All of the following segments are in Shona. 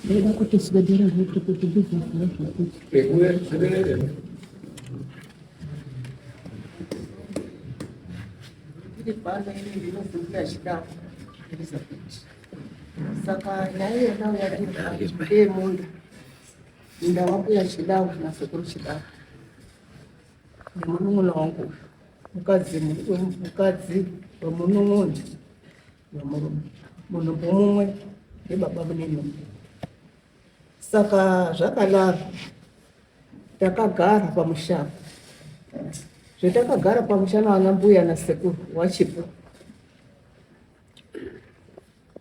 Ndaida kuti swedera zvetu kuti ndizoziva zvekuti. Ndiri pano ini ndinobvunzira chikafu Elizabeth. Saka nyaya yandauya ndiri pano ndeyemunda. Munda wambuya Chidawu nasekuru Chidawu nemunun'una wangu uyu mukadzi mukadzi wemunun'una wemurume munhu mumwe ndibaba munini. Saka zvakadaro takagara pamusha apa. Zvetakagara pamusha navana mbuya nasekuru wachipo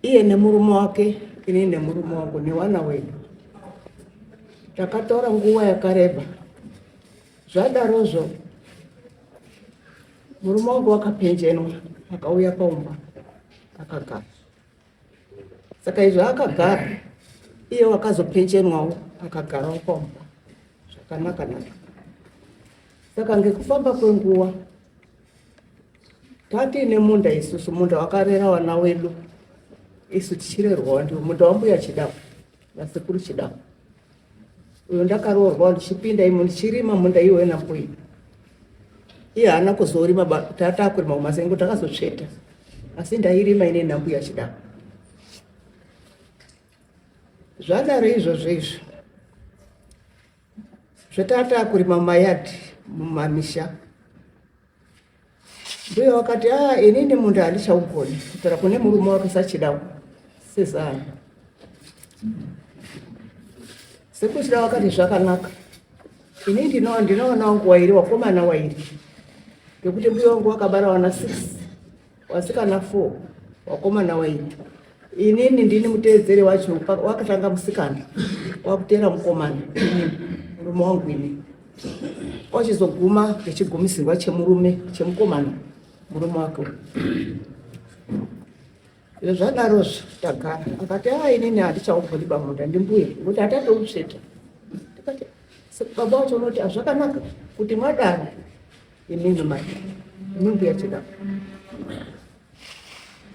iye nemurume wake ini nemurume wangu newana wedu takatora nguva yakareba zvadarozvo murume wangu wakapenjenwa akauya paumba akagara saka izvo akagara iye wakazopenjenwawo akagarawo paumba zvakanaka naka saka ngekufamba kwenguva Tatiine munda isusu, munda wakarera vana wedu isu tichirerwawo ndiwo munda wambuya Chidawu nasekuru Chidawu. Uyo ndakaroorwawo ndichipinda imo ndichirima munda iwoyo nambuya. Iye haana kuzorima tatakurima kumasengo takazotsveta asi ndairima ine nambuya Chidawu. Zvadaro izvozvo izvo zvatatakurima mumayadhi mumamisha Mbuya wakati ah, inini munda handichaugoni kutaura kune murume wake sachidawo sezano. Sekuchida wakati zvakanaka, ini ndinoona wangu wairi wakomana wairi ngekuti mbuya wangu wakabara wana 6 wasikana 4 wakomana wairi inini ndini muteedzeri wacho wakatanga musikana wakuteera mukomana inini murume wangu inini Wachizoguma ngechigumisirwa chemurume chemukomana murume wake izvo zvadarozvo tagara akati a inini handichaugoni bamunda ndimbuye ngokuti hatatoutsveta tikati baba wacho unoti azvakanaka kuti mwadaro imimi mai imi mbuya chida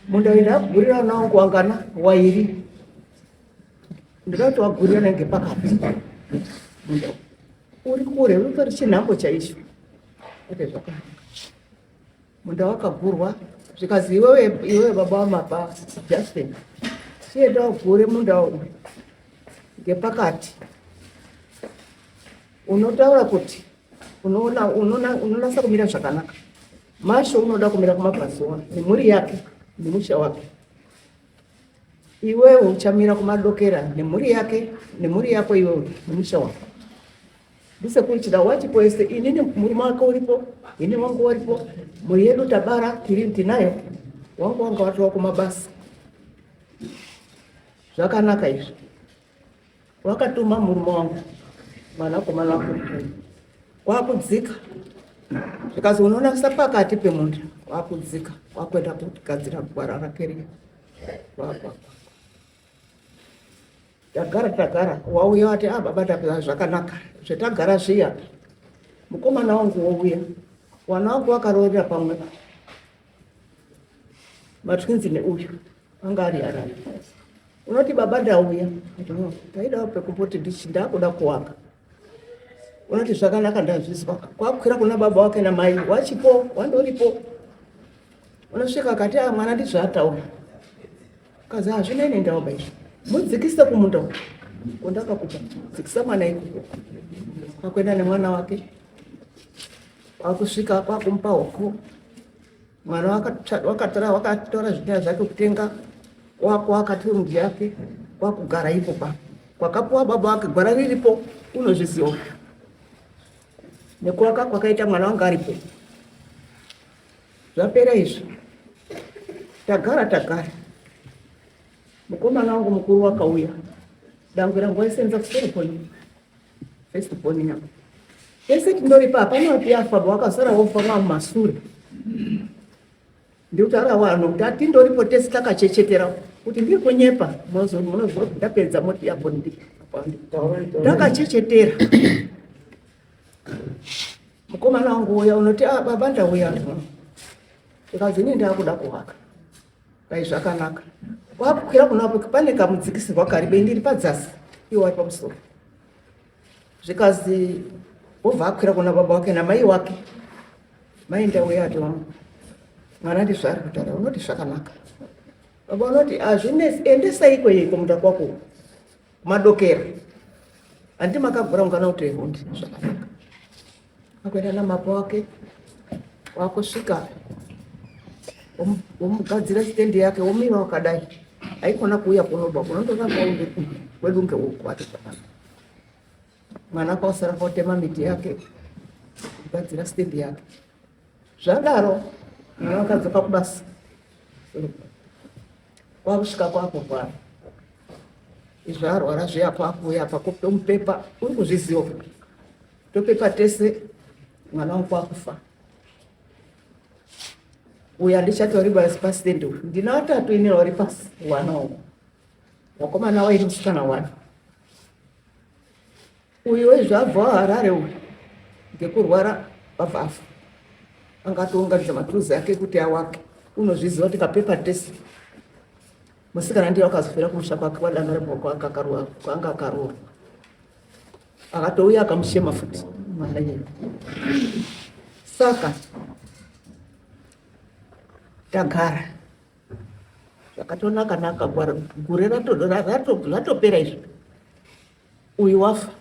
munda uyu ndakugurira nawo kuwangana wairi ndinoti wagurira nenge pakati munda uri kure utori chinhambo chaicho ate zvakanaka munda wakagurwa zvikazi iwewe iwewe baba wamapa Justin chienda ugure munda uyu ngepakati unotaura kuti unoona unonasa kumira zvakanaka masho unoda kumira kumabvazuva nemhuri yake nemusha wake Iwewe uchamira kumadokera nemhuri yake nemhuri yako iwewe nemusha wako. Ndisekuru Chida wachipo ese inini murume wake uripo ini wangu waripo mhuri yedu tabara tiri tinayo wangu wanga watova kumabasa zvakanaka izvi wakatuma murume wangu mwanakomana wake mukuru kwakudzika zvikazi unoona pakati pemunda kwakudzika kwakuenda kugadzira gwara rake riya Tagara tagara wauya wati ah baba ndapedza zvakanaka zvetagara zviya mukomana wangu wouya wana wangu wakaroorera pamwe matwinzi neuyu anga ari harare unoti baba ndauya taidawo pekumboti ndichi ndakuda kuwaka unoti zvakanaka ndazvizwa kwakwira kuna baba wake namai wachipo wandoripo unosvika akati a ah, mwana ndizvo ataura kazi hazvina ine ndaoba izvi mudzikise kumunda uko kundakakupa dzikisa mwana ikoko kwakuenda nemwana wake kwakusvika kwakumupa hoko mwana wakatora wakatora zvinyaya zvake kutenga wako akati yake kwakugara ipo pa kwakapuwa baba wake gwara riripo unozviziva nekuwaka kwakaita mwana wangu aripo Zvapera izvi tagara tagara, mukomana wangu mukuru wakauya, dangwe rangu waisenza kuseri kwenyu. First born yako. Tese tindoripa hapana wati afa wakasara wofa mwa mumasure. Ndikutaura vanhu kuti atindoripo tese takachechetera kuti ndiri kunyepa munozo ndapedza moti apo ndi takachechetera. Mukomana wangu uya unoti ah, baba ndauya ndikazi ini ndakuda kuwaka dai zvakanaka kwakukwira kunapo pane kamudzikisirwa karibe ndiri padzasi iwo ari pamusoro zvikazi wobva akwira kuna baba wake namai wake mai ndauya ati wangu mwana ndizvaari kutaura unoti zvakanaka baba unoti hazvinesi endesai kwei kumunda kwako kumadokera handi makagura mukana kuti hundi zvakanaka akuenda namapo wake wakusvika womugadzira sitendi yake womira wakadai haikona kuuya kunoba kunondoramba kwedu ngeuku ati zvakanaka mwana kwasara kotema miti yake kugadzira sitendi yake zvadaro mwana wakadzoka kubasa kwakusvika kwakurwara izvo arwara zviya kwakuuya apa tomupepa uri kuzviziva topepa tese mwana wangu kwakufa uyu handichatori basi pasitendi uyu ndina watatu ini wari pasi wana wangu wakomana waini musikana wani Uyu wezvabva waHarare uyu ngekurwara wabva afa. Angatounganidza maturuzi ake kuti awake. Unozviziva kuti kapepa test. Musikana ndiye wakazofira kumusha kwake kwadangara kwanga akaroorwa. Akatouya akamushema futi mwana iyeyo. Saka tagara zvakatonaka naka gore ratopera izvi. Uyu wafa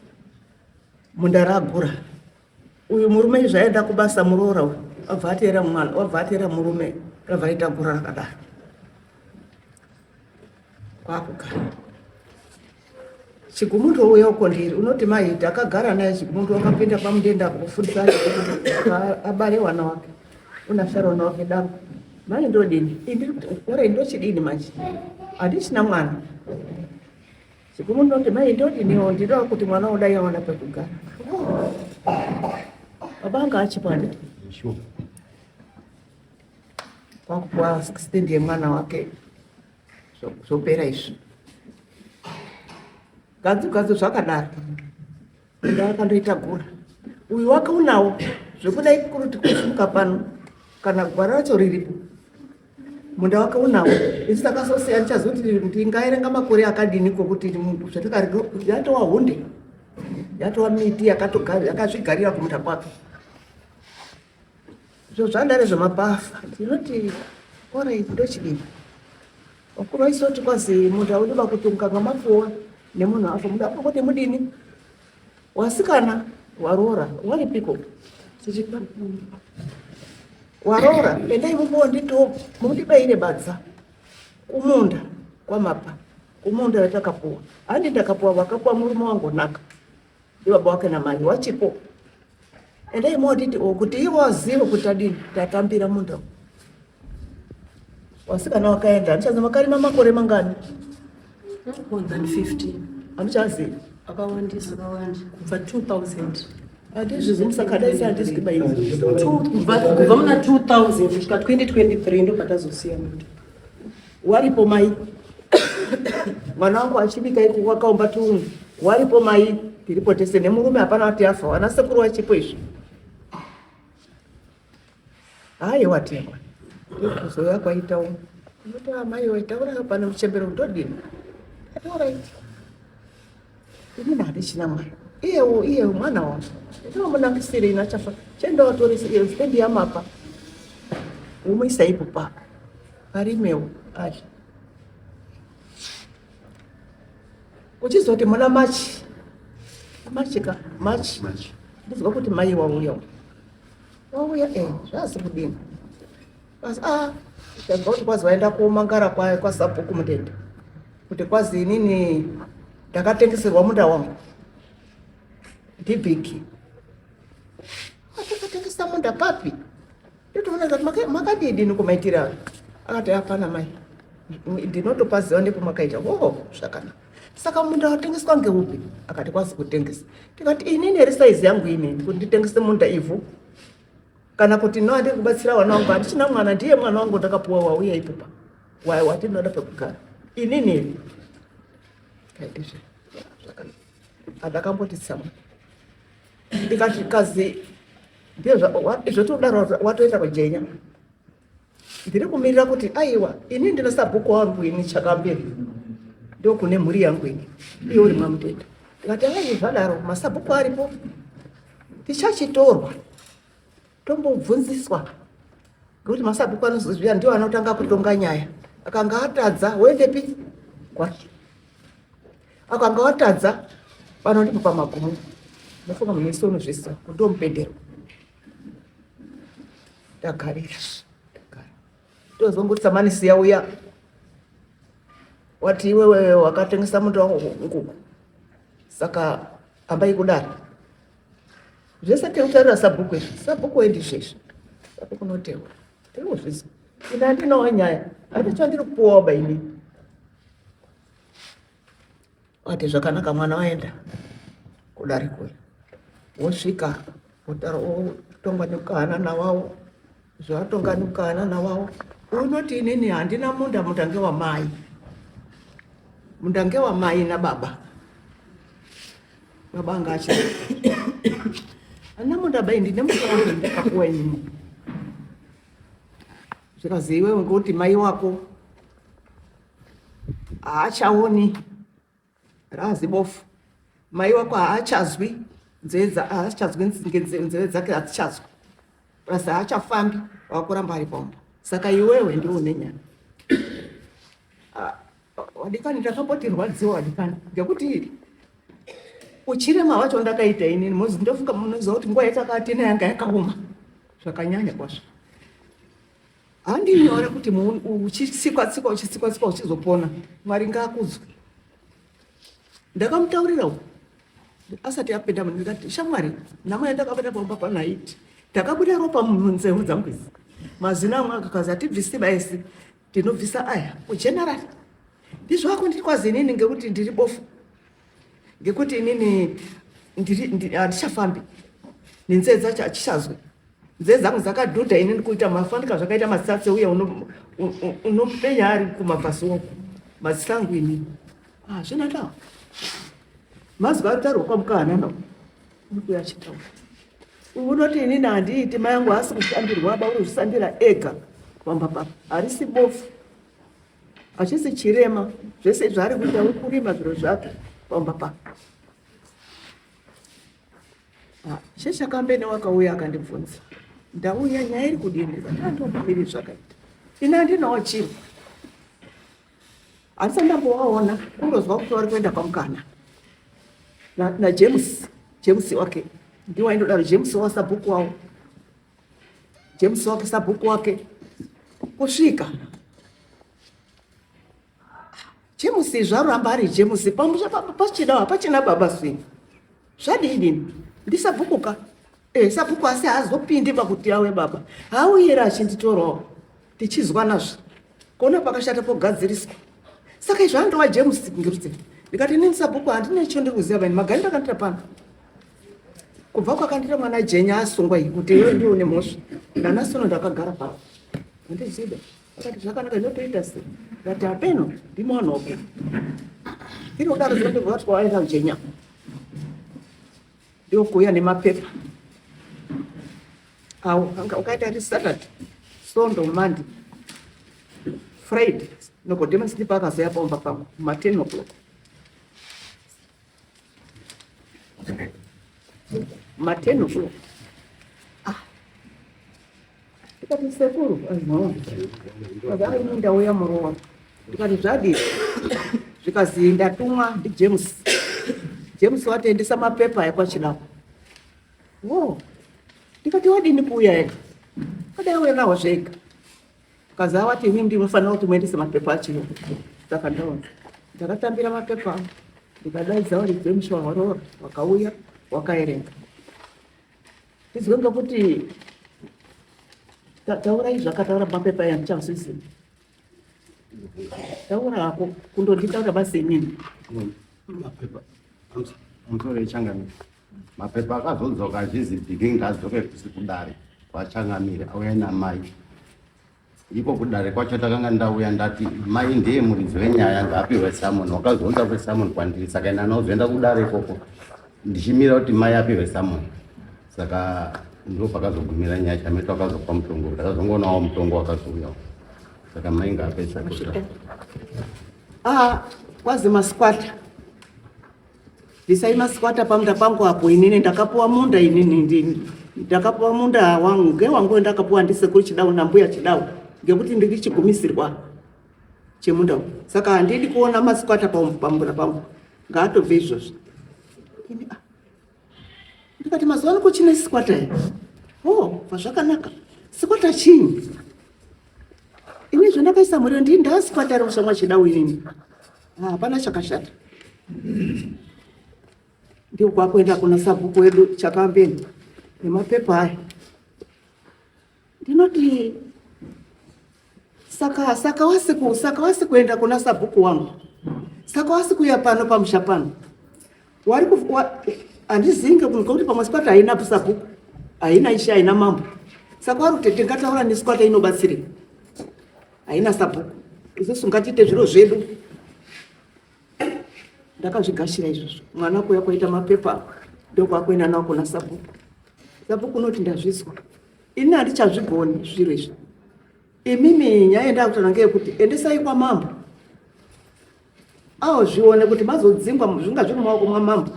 munda ragura uyu murume izvi aenda kubasa muroora uyu wabva ateera mwana wabva ateera murume rabva raita gura rakadaro kwakugara chigumuntu ouya uko ndiri unoti mai takagara naye chigumuntu wakapinda pamudenda kufundisa abare wana wake unashara wana wake daro mai ndodini ore ndochidini manje handichina mwana Sekuru ndoti mai ndodiniwo ndinoda kuti mwana udai awana pekugara. Baba anga achipo handiti? Sure. Kwakupuwa stand yemwana wake zvopera izvi. Gadzu gadzu zvakadaro. Ndakandoita gura. Uyu wake unawo zvekudai kuruti kusimuka pano kana gwara racho riripo. Munda wake unawo. Isu takazosiya ndichazoti ndingaerenga makore akadini kokuti zvatakari yatova hunde. Yatova miti yakazvigarira kumunda kwake. Zvo zvandare zvemapafa. Ndinoti orai ndochidini. Vakuru vaisoti kwazi munda unoda kuti mukanga mapuwa nemunhu afa muda kuti mudini wasikana waroora waripiko waroora endai mumbondito mundibaire badza kumunda kwamapa kumunda watakapuwa handi ndakapuwa wakapuwa murume wangu naka ndibaba wake namai wachipo endai monditi o kuti ivo wazive kuti adini tatambira munda wasikana wakaenda handichazi makarima makore mangani More than 50. handichazivi Akawandisa. Akawanda. Kubva 2000. handizvizi musakadaisi handisi kubaira Kubva muna 2000 kusvika 2023 ndo patazosiya muntu. Waripo mai mwana wangu achibika iko wakaumba tuungu waripo mai tiripo tese nemurume hapana wati afa wana sekuru wachipo izvi haiwa tengwa kuzouya kwaita umu unoti amai waitaura pane muchembero ndodini ati alright inini handichina mwana iyewo iyewo mwana wangu ndinomunakisirei nachafa chenda watore stendi yamapa womuisa ipo papa arimewo ari uchizoti muna machi machi ka machi Machi. ndizwa kuti mai wauya wauya e zvazi kudini basi a ndabva kuti kwazi waenda komangara kwasabhuku mutende kuti kwazi inini ndakatengeserwa munda wangu ndibhiki atakatengesa munda papi ndotoona kuti makadidini kumaitira ayo akati hapana mai ndinotopaziva nepamakaita oh zvakanaka. Saka munda watengeswa ngeupi? Akati kwazi kutengesa. Tikati inini here saizi yangu inini kuti nditengese munda ivhu kana kuti no andiri kubatsira vana vangu, handichina mwana, ndiye mwana wangu ndakapuwa wauya ipopa watinoda pekugara inini here? Kaitizve zvakanaka. Andakamboti tsamwa ndikati kazi ndizvotodaro watoenda kujenya ndiri kumirira kuti aiwa ini ndina sabhuku wangu ini chakamberi ndokune mhuri yangu ini iye uri mwamutenda ndikati ai zvadaro masabhuku aripo tichachitorwa tombobvunziswa ngekuti masabhuku anozozviya ndiwo anotanga kutonga nyaya akanga atadza woendepi kwake akanga watadza pano ndipo pamagumo ndofunga munhu wese unozvisa kundomupendero tagarira tagara tozongoti samanisi yauya wati iwewe wakatengesa munda wangu nguku saka ambai kudaro zvese tekutarira sabhuku izvi sabhuku wendi zvezvi sabhuku unoteura tirikuzvizwa ini handinawo nyaya handichandiri kupuwawo baini Wati zvakanaka mwana waenda kudare kuya wosvika wotongwa nekukahanana wawo zvawatonga nekukahanana wawo unoti inini handina munda munda ngewamai munda ngewamai nababa baba anga achi handina munda bai ndine munda wangu ndakapuwa inini zvikazi iwewe ngekuti mai wako haachaoni raazibofu mai wako haachazwi nzeve haachazwi nzeve dzake hadzichazwi plus haachafambi wakuramba ari pamba saka iwewe ndiwe une nyaya ah, wadikani ndakambotirwadziwa wadikani ngekuti uchirema wacho ndakaita inini mozi ndofunga munoziva kuti nguva yatakatina yanga yakaoma zvakanyanya kwazvo Handi nyore kuti uchitsikwa tsikwa uchitsikwa tsikwa uchizopona. Mwari ngaakudzwe. Ndakamutaurira uku asati apinda ndikati shamwari nhamo yandakabata pamba panaiti ndakabuda ropa munzeu dzangu idzi mazino amwe akakazi hatibvisi baisi tinobvisa aya kugeneral ndizvo ako ndiri kwazi inini ngekuti ndiri bofu ngekuti inini handichafambi nenzee dzacho hachichazwi nzee dzangu dzakadhudha ini ndikuita mafanika zvakaita matsatse uye unopenya ari kumabvazuva uku maziso angu inini ah, zvina ndawo mazwi ataurwa kwamukahanana urikuya achitaura unoti inini handiiti mai angu haasi kushandirwa ba unozvishandira ega pamba papa harisi bofu hachisi chirema zvese zvaari kuita uri kurima zviro zvake pamba pa ah, sheshakambene wakauya akandibvunza ndauya nyaya iri kudini andomuviri zvakaita ini handinawo chiro handisati ndambovaona kundozwa kuti vari kuenda kwamukana najames james wake ndiwo aindodaro james wasabhuku wawo James wake sabhuku wake kusvika James zvaramba ari James pamusha pachida hapachina baba swini zvadini ndisabhuku ka eh sabhuku asi haazopindi pakuti awe baba hauyera achinditorawo tichizwa nazvo kona pakashata pogadziriswa saka izvo andowa James ngirutse ndikati inini sabhuku handina cho ndiri kuziva vani magari ndakandira pano kubva kwakandira mwana jenya asungwa iyi kuti iwe ndiwe une mhosva ndanasi uno ndakagara pano handizida akati zvakanaka inotoita sei ndati hapeno ndimwana wako iri kudaro zvinondibva vati kwawaenda jenya ndokuuya nemapepa awo ukaita ri saturday sondo monday friday nokodemus ndipo akazouya paumba pangu ma 10 o'clock ma 10 o'clock ah ndikati sekuru aini ndauya muroora ndikati zvadii zvikazi ndatumwa ndijames james watoendesa mapepa ekwachilapo wo ndikati wadini kuuya ega adai uya nawo zvega kazi awati imi ndinofanira kuti muendese mapepa achiyo saka ndaona ndakatambira mapepa angu ndikadaidza vari james waroora wakauya wakaerenga ndizwe ngekuti taurai zvakataura mapepa aya ndichazviziva taura hako kundonditaura basi inini mm. Mapepa amusoro echangamire. Mapepa akazodzoka achizi Biggie ngaadzoke kusi kudare kwachangamire auya namai. Iko kudare kwacho takanga ndauya ndati mai ndiye muridzi wenyaya ngaapiwe summon. Wakazounza kwesummon kwandiri saka ina anozoenda kudare ikoko ndichimira kuti mai apiwe summon. Saka ndipo pakazogumira nyaya chamito akazopa mutongo ndakazongoonawo mutongo wakazouyawo. Saka mai ngaapedza kuta. Ah, kwazi masquatter. Bvisai masquatter pamunda pangu apo inini ndakapuwa munda inini ndini. Ndakapuwa munda wangu ngewangu ndakapuwa ndisekuru Chidau nambuya Chidau ngekuti ndiri chigumisirwa chemunda uyu. Saka handidi kuona masquatter pamunda pangu. Ngaatobve izvozvo. Ini ah. Ndikati mazuva ano kuchine squatter here? Oh, zvakanaka. Squatter chinyi? Ini zvandakaisa muriwo ndini ndasquatter mushamwa Chidau inini. Ah, hapana chakashata. Ndiko kwakuenda kuna sabhuku wedu Chakambeni nemapepa aya. Ndinoti saka saka wasiku saka wasi kuenda kuna sabhuku wangu. Saka wasi kuya pano pamusha pano. Wari ku handizivi ngekuti pamwe squatter haina sabhuku. Haina ishe haina mambo. Saka wari kuti tingataura nesquatter inobatsirei? Haina sabhuku. Isusu ngatiite zviro zvedu. Ndakazvigashira izvozvo. Mwana kuya kwaita mapepa ndokwakuenda nawo kuna sabhuku. Sabhuku unoti ndazvizwa. Ini handichazvigoni zviro izvi. Imimi nyaya yandakutaura ngeyekuti endesai kwamambo. Awo zvione kuti mazodzingwa zvinga zviri mumaoko mwamambo.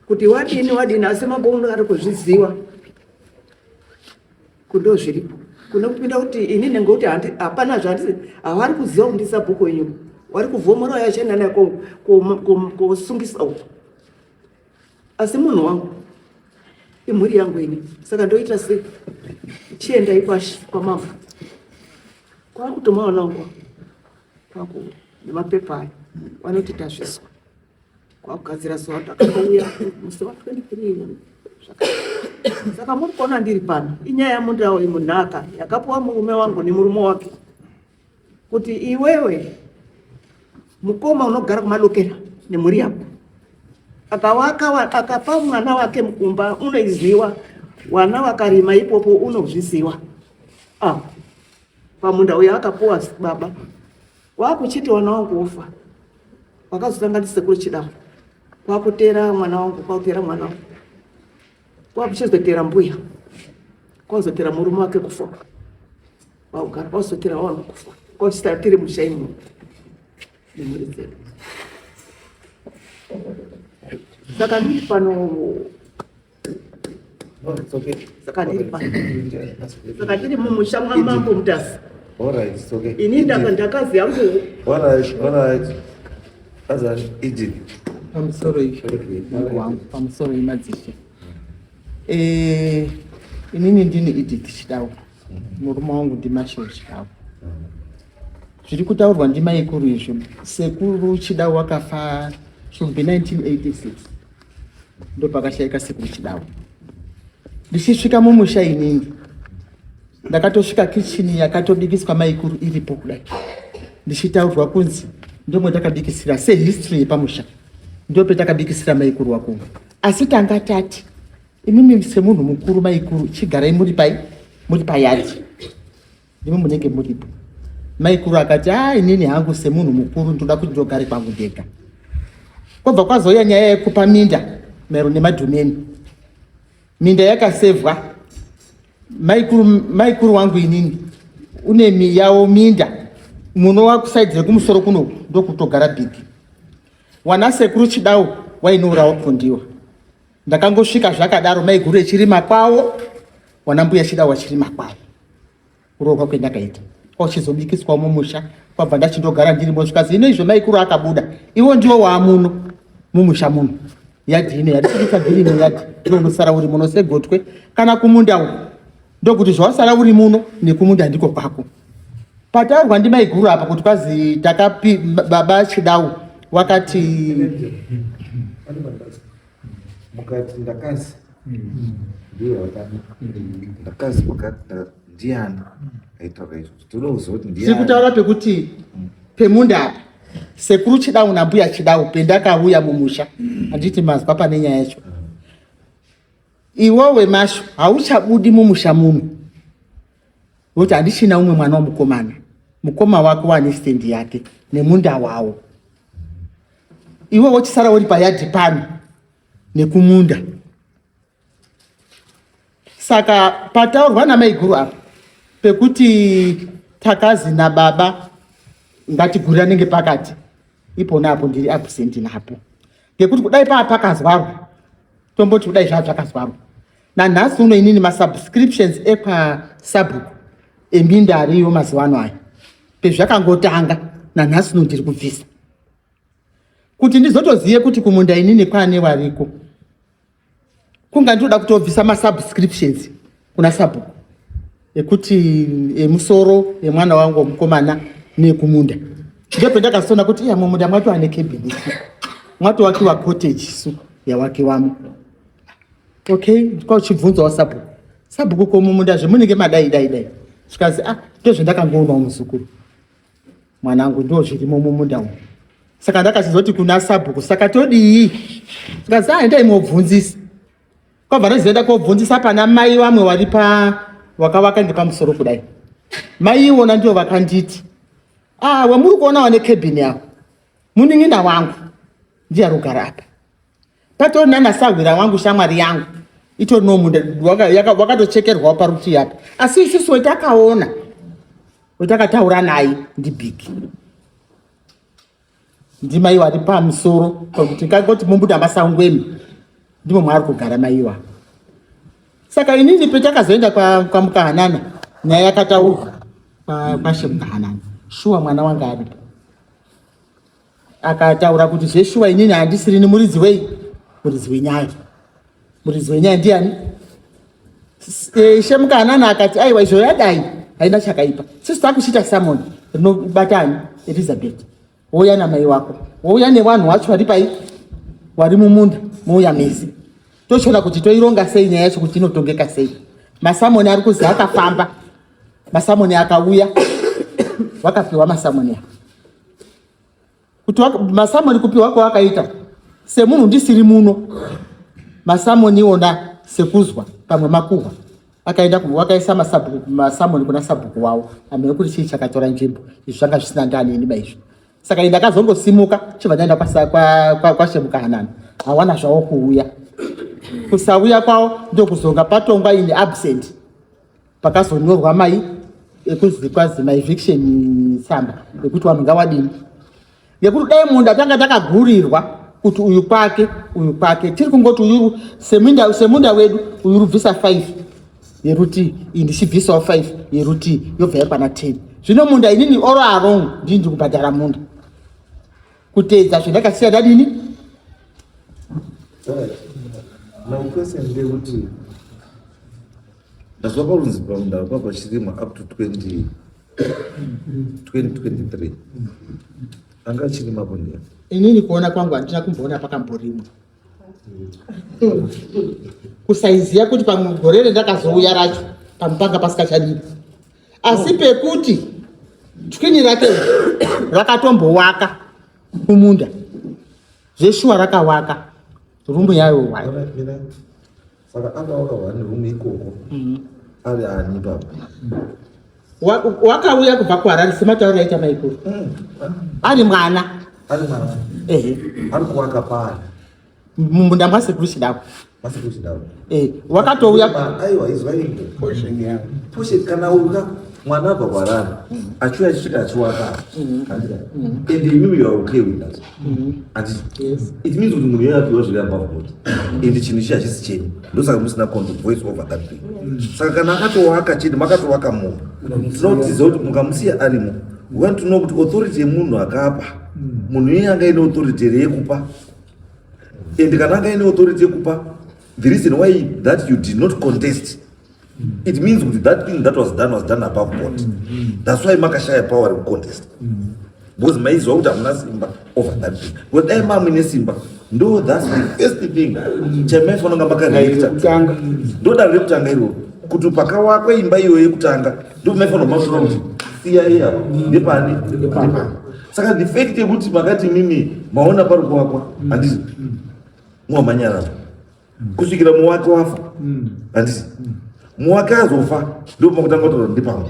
Kuti wadini wadini asi mambo uno ari kuzviziwa. Kundo zviripo. Kune kupinda kuti inini ngekuti hapana zvandisi havari kuziva kuti ndisabhuku wenyu. Wari kuvhomora yachienda naye kosungisa uko. Asi munhu wangu imhuri yangu ini saka ndoita sei? Chiendai kwamambo. Kwakutomaona wangu kwaku nemapepa ayo vanoti tazviswa kwakugadzira zuva takauya musi wa 23 saka muri kuona ndiri pano inyaya yamundawo imunhaka yakapuwa murume wangu nemurume wake kuti iwewe mukoma unogara kumadokera nemhuri yako akawaka akapa mwana wake mukumba unoiziwa wana wakarima ipopo unozviziwa ah. Pamunda uyo akapuwa baba wakuchiti wana wangu wofa wakazotanga ndisekuru Chidao kwakutera mwana wangu kwakutera mwana wangu kwakuchizotera mbuya kwazotera murume wake kufa kwakugara kwazotera wangu kufa kwazotera tiri musha imomo nemhuri dzedu saka ndiri pano. Saka ndiri pano. Saka ndiri mumusha mwamambo Mutasa. All right, it's okay. Ini ndaka ndakazi yangu. All right, all right. Azani Edith. Pamusoro wangu, pamusoro imadzishe. Eh, inini ndini Edith Chidau. Murume wangu ndiMashel Chidau. Zviri kutaurwa ndimaikuru izvi. Sekuru Chidau wakafa should be 1986. Ndopakashaika sekuru Chidau. Ndichisvika mumusha inini ndakatosvika kichini yakatobikiswa maikuru iripo kudai ndichitaurwa kunzi ndomwe takabikisira sehistory yepamusha ndopetakabikisira maikuru wakungu asi tanga tati imimi semunhu mukuru maikuru chigarai muri pai muri payadi ndimi munenge muripo maikuru akati a ah, inini hangu semunhu mukuru ndoda kuti ndogare kwangu ndega kwabva kwazouya nyaya yekupa minda maero nemadhumeni minda yakasevwa maikuru maikuru wangu inini une yawo minda munova kusaidzi rekumusoro kuno ndokutogara bhigi wana sekuru chidau wainourawa kondiwa ndakangosvika zvakadaro maiguru echirima kwawo wana mbuya chidau wachirima kwawo kuroorwa kwendakaita kwachizobikiswa mumusha kwabva ndachindogara ndirimo zvikazi ino izvo maikuru akabuda iwo ndiwo waamuno mumusha muno yadhi ino yadisibisa bhiri ino yadhi ino unosara uri muno segotwe kana kumunda uko ndokuti zvawasara uri muno nekumunda ndiko kwako pataurwa ndimaiguru apa kuti kwazi takapi baba chidau wakati mukati ndakazi ndiye wakani ndakazi mukati ndiani aitaura izvozvo tinoda kuziva kuti ndiani tiri kutaura pekuti pemunda apa. Sekuru Chidau nambuya Chidau pendakauya mumusha, handiti mazwa pane nyaya yacho. Iwewe Mashu hauchabudi mumusha muno nokuti handichina umwe mwana wamukomana. Mukoma wako wane stendi yake nemunda wawo, iwe wochisara uri payadhi pano nekumunda. Saka pataurwa namaiguru apa pekuti takazi nababa ngatiguriranenge pakati, ipona apo ndiri absent napo ngekuti kudai paa pakazwarwa, tomboti kudai zvaa zvakazwarwa nanhasi uno, inini masubscriptions ekwasabhuku eminda ariyo mazuva ano aya, pezvakangotanga nanhasi uno ndiri kubvisa kuti ndizotozive kuti kumunda inini kwane wariko. Kunga ndinoda kutobvisa masubscriptions kuna sabhuku ekuti emusoro emwana wangu womukomana nekumunda. Ndopendakazona kuti iya, mumunda mwato ane cabin isu, mwatowakiwa cottage su yawakiwamo. Okay, kwauchibvunzawo sabhuku, sabhuku ko mumunda zvemunenge madai dai dai, zvikazi, ah, ndozvendakangoonawo muzukuru mwanangu, ndo zvirimo mumunda umu. Saka ndakachizoti kuna sabhuku, saka todii? Zvikanzi, ah, endai mobvunzisa. Kwabva ndazoenda kobvunzisa pana mai vamwe vari pa wakavaka ngepamusoro kudai. Mai iwona ndivo vakanditi, ah, wamuri kuona wane cabin yavo munin'ina wangu, ndiye arikugara apa. Patori nana sahwira wangu, shamwari yangu itori nomunda wakatochekerwawo parutivi apa, asi isusu wetakaona wetakataura naye ndibhigi, ndimai wari pamusoro, pakuti ngangoti mumbuda masangwemi ndimo mwaari kugara maiwa. Saka inini petakazoenda kwaMukahanana, nyaya yakataurwa kwashe Mukahanana, shuwa mwana wanga aripo, akataura kuti zveshuwa inini handisirini muridzi wei, muridzi wenyaya. Muridzi wenyaya ndiani? Ishe Mukahanana akati, aiwa, izvo yadai haina chakaipa, sisi takuchiita summon rinobatani Elizabeth, wouya namai wako, wouya nevanhu wacho vari pai, wari mumunda, mouya mese, tochiona kuti toironga sei nyaya yacho, kuti inotongeka sei. Masamoni ari kuzi akafamba, masamoni akauya, wakapiwa masamoni aya kuti masamoni kupiwa kwawakaita semunhu ndisiri muno, masamoni iwona sekuzwa pamwe makuhwa akaenda wakaisa masamoni kuna sabhuku wavo, amene kuti chii chakatora nzvimbo. Izvi zvanga zvisina ndaneni baizvo. Saka ini ndakazongosimuka chibva ndaenda kwaShemukahanana, hawana zvavo kuuya. Kusauya kwavo ndokuzonga patongwa ini absent, pakazonyorwa mai ekuzi kwazi maeviction tsamba ekuti vanhu ngawadini, ngekuti dai munda tanga takagurirwa kuti uyu kwake, uyu kwake, tiri kungoti uyu semunda wedu uyu rubvisa 5 yeruti, iyi ndichibvisawo 5 yeruti, yobva yakwana 10. Zvino munda inini oro arong ndini ndiri kubhadhara munda kuteedza zvendakasiya ndadini. Alright. My question ndeyekuti ndazwa parunzi pamunda pa pachirimwa up to 20 2023, anga achirimapo ndiani? Inini kuona kwangu handina kumboona pakamborimwa, kusaiziya kuti pamwe gore rendakazouya racho pamwe panga pasikachadini, asi pekuti twini rake rakatombowaka kumunda zveshuwa, rakawaka rumu yayo. Alright, mina saka akawaka one room ikoko ari ani papa? Wakauya kubva kuHarare sematauro aita maikuru, ari mwana. Ari mwana? Ehe. Ari kuwaka paari? Mumunda mwasekuru Chidavo. Masekuru Chidavo? Eh, wakatouya. Aiwa, izwa ingo Portion yavo. Portion kana uka mwana abva kuHarare achiuya, achisvika achiwaka, handika? And imimi you are okay with that, handiti? Yes. It means kuti munhu iye apiwa zviri above board and chinhu ichi hachisi chenyu, ndosaka musina control voice over that thing. Saka kana akatowaka chete, makatowaka munhu, tinoda kuti tizive kuti mukamusiya arimo, we want to know kuti authority yemunhu akapa, munhu iye anga ine authority here yekupa? And kana anga ine authority yekupa, the reason why that you did not contest, it means kuti that thing that was done was done above board. That's why makashaya power rekucontest, because maiziva kuti hamuna simba over that thing. Because dai mamuine simba, ndo that's the first thing chamaifanira kunga makareacta. Kutanga. Ndo daro rekutanga iroro, kuti pakawakwa imba iyoyo yekutanga, ndo maifanira kumasura kuti siya iya ndepani ndepani. Saka the fact yekuti makati mimi maona pari kuwakwa, handiti mwamanyarara kusvikira muwake wafa, handiti muwake azofa, ndo pakutanga kutaura ndepamwe.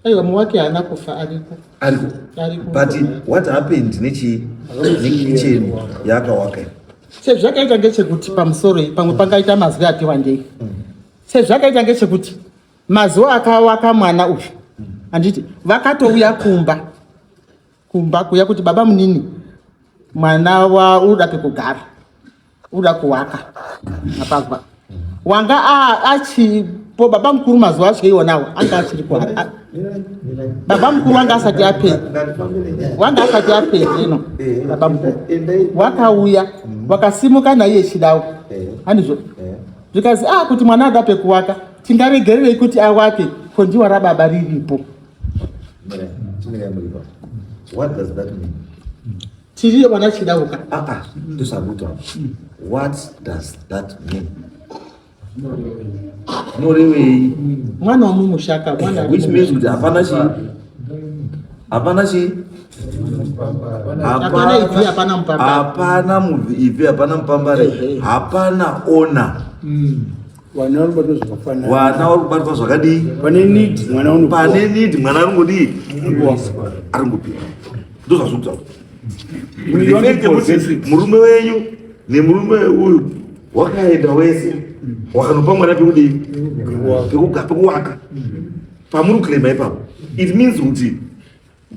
Aiwa, muwake haana kufa, ariko. Ariko. Ariko. But what happened nechii, nekitchen yaakawaka iyi? Sezvakaita ngechekuti pamusoro iyi pamwe pangaita mazwi ati wandei. Sezvakaita ngechekuti mazuva akawaka mwana uyu, handiti vakatouya kumba kuya kuti, "Baba munini, mwana wa uda pekugara, uda kuwaka apagwa." Wanga achipo baba mukuru mazuva acho iwonawo anga achiri kuhara. Baba mukuru wanga asati apedza, wanga asati apedza ino. Baba mukuru wakauya, wakasimuka naiye Chidawo, handizvo? Zvikazi kuti mwana ada pekuwaka, tingaregererei kuti awake kondiwa rababa riripo? What does that mean? Tiriyo vana Chidauka. Ah ah, tosabuta. What does that mean? Zvinorevei? Mwana womumushaka, mwana ari Which means kuti hapana chii, hapana chii. Hapana ibvi, hapana mupambare. Hapana ibvi, hapana mupambare. Hapana ona. Vana vari kubatwa zvakafanana. Vana vari kubatwa zvakadii? Pane need, mwana unopiwa. Pane need, mwana aringodii? Aringopiwa. Ndozvazviri kutaura. You want to possess it. Murume wenyu nemurume uyu wakaenda wese, wakanopa mwana pekudii? Pekuwaka. Pamuri kuclaima ipapo, it means kuti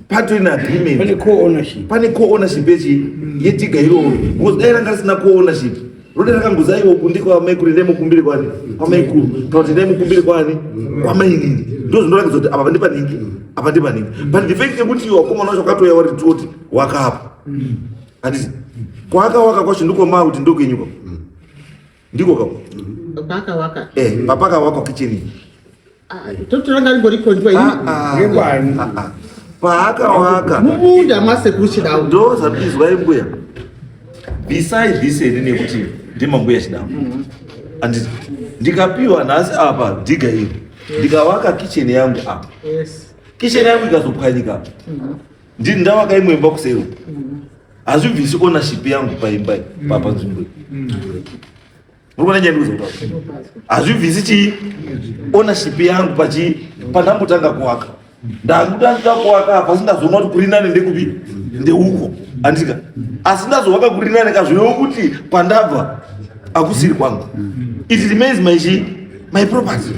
patori neagreement. Pane co-ownership. Pane co-ownership yechi yedigger iroro, because dai ranga risina co-ownership, rode rakangozi, "Aiwa, uku ndekwaamaikuru, endai mukumbire kwani kwamaikuru," kana kuti, "Endai mukumbire kwani kwamainini." Ndo zvinoratidza kuti apa ndepaningi, apa ndepaningi. But the fact yekuti wakomana wacho wakatouya wari toti wakapa, handiti kwaakawaka kwacho ndikomaa kuti ndokwenyuka, ndiko kako? Pakawaka. Papakawakwa kitchen. Totoranga ringori kondiwa ini. Ngekwani? Paakawaka. Mumunda masekuru Chidau. Ndo zvabizwa mbuya, beside this ene nekuti ndimambuya Chidau, handiti ndikapiwa nhasi apa digger iri, ndikawaka kitchen yangu apa, kitchen yangu ikazopwanyika, ndini ndawaka imwe imba kuseri, hazvibvisi ownership yangu paimba iyi, panzvimbo iyi. Muri kuona nyaya ndikuza kutaura? Hazvibvisi chii, ownership yangu pachi pandambotanga kuwaka. Ndangutanga kuwaka apa, asi ndazoona kuti kuri nani ndekupi, ndeuko, andika asi ndazowaka kuri nani kazvirevo kuti pandabva akusiri kwangu. It remains my chi my property.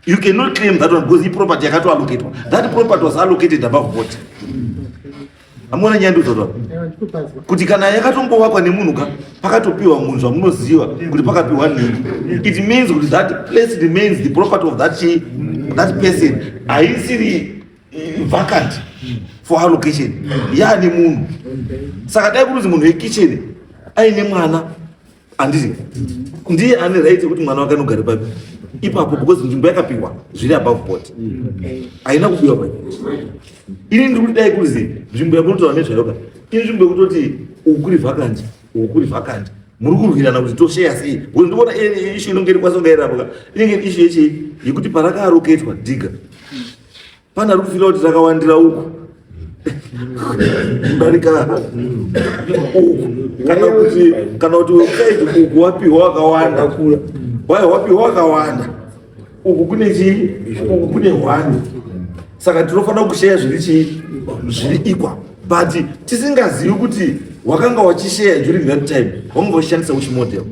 You cannot claim that one because iproperty yakatoallocatwa. That property was allocated above board. Amuona nyaya ndikuza kutaura? Kuti kana yakatombovakwa nemunhu ka, pakatopiwa munhu, zvamunoziva kuti pakapiwa nhingi, it means kuti that place remains the property of that person. Haisiri vacant for allocation, yaane munhu. Saka dai kuruzi munhu wekitchen aine mwana, handiti ndiye ane right yekuti mwana wake anogara papi ipapo, because nzvimbo yakapiwa zviri above board, haina kubiwa pai. Ini ndiri kuti dai kuzi nzvimbo yamunotaura nezvayoka inzvimbo yekutoti uku kuri vacant, uku kuri vacant, muri kurwirana kuti tosheya sei, because ndikuona issue inonge iri kwasonga irapo inenge iri issue yechi yekuti parakaallocatwa digger, pana ari kufeela kuti rakawandira uku kudarika uku, kana kuti website uku wapiwa wakawanda, waya wapiwa wakawanda, uku kune chii, uku kune hwani, saka tinofanira kusheya zviri chii, zviri equal. But tisingazivi kuti wakanga wachisheya during that time, wanga uchishandisa which model.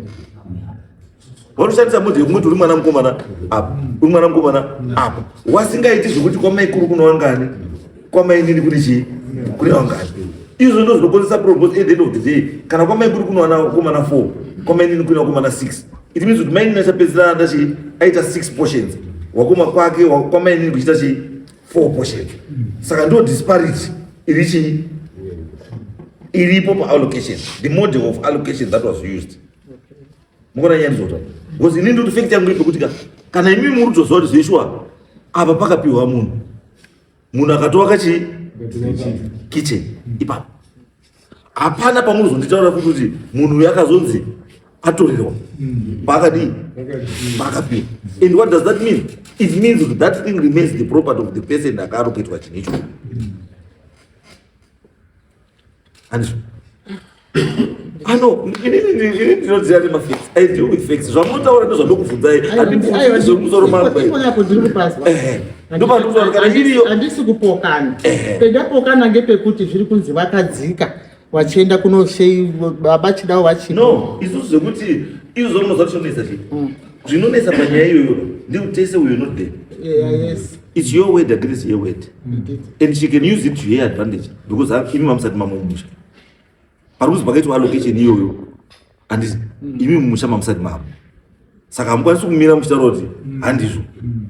Vanoshandisa model yekumoti uri mwana mukomana apa, uri mwana mukomana apa, wasingaiti zvekuti kwamaikuru kuno wangani, kwamainini kune chii, kune wangani. Izvo ndo zvinokonzesa problem, at the end of the day kana kwamaikuru kuno wana vakomana 4, kwamainini kune vakomana 6, it means kuti mainini achapedzisira anda chii, aita 6 portions, wakoma kwake kwamainini kuchiita chii, 4 portions. Saka ndo disparity iri chii, iripo paallocation, the model of allocation that was used. Mukuona nyaya ndizota? Because ini ndoti fact yangu iri pekuti kana imi muri kutoziva kuti zveshuwa apa pakapiwa munhu, munhu akatovaka chii, kitchen ipapo, hapana pamunozonditaura futi kuti munhu uyu akazonzi atorerwa paakadii, paakapiwa. And what does that mean? It means kuti that thing remains the property of the person akaallocatwa chinhu icho. Handizvo? Ano, ini ndinoziva nemafacts. I deal with facts. Zvamunotaura ndozvandokubvunzai. Handibvunzi zvemusoro mangu. Iponapo ndiri kupazwa. Ndopandikutaura kana iriyo. Handisi kupokana. Pendapokana ngepekuti zviri kunzi vakadzika vachienda kunoshei baba Chidawo vachipo. No, isusu zvekuti izvo munoziva kuti chinonetsa chii? Zvinonetsa panyaya iyoyo ndekuti tese we are not there. Yeah, yes. It's your word against her word. Indeed. And she can use it to her advantage because imi mamusati mamumusha. Pari kuzi pakaitwa allocation iyoyo. Handiti imi mumusha mamusati mamo. Saka hamukwanisi kumira muchitaura kuti handizvo.